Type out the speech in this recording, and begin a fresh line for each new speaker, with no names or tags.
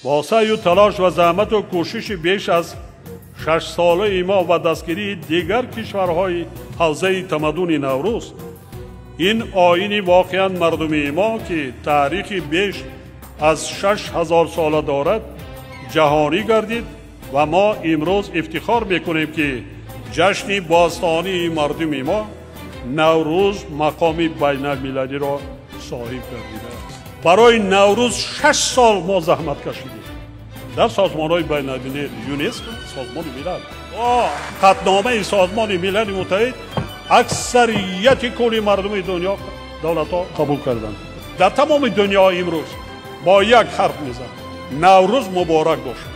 Бо саъю талош ва заҳмату кӯшиши беш аз 6 солаи мо ва дастгирии дигар кишварҳои ҳавзаи тамаддуни Наврӯз, ин оини воқеан мардумии мо, ки таърихи беш аз 6000 сола дорад, ҷаҳонӣ гардид ва мо имрӯз ифтихор мекунем, ки ҷашни бостонии мардуми мо Наврӯз мақоми байналмилалиро соҳиб гардидааст. Барои Наврӯз 6 сол мо заҳмат кашидем дар созмонҳои байналмилалӣ, ЮНЕСКО, Созмони Милал. Бо қатъномаи Созмони Милали Муттаҳид аксарияти кулли мардуми дунё, давлатҳо қабул карданд. Дар тамоми дунё имрӯз бо як ҳарф мезанад: Наврӯз муборак бошад!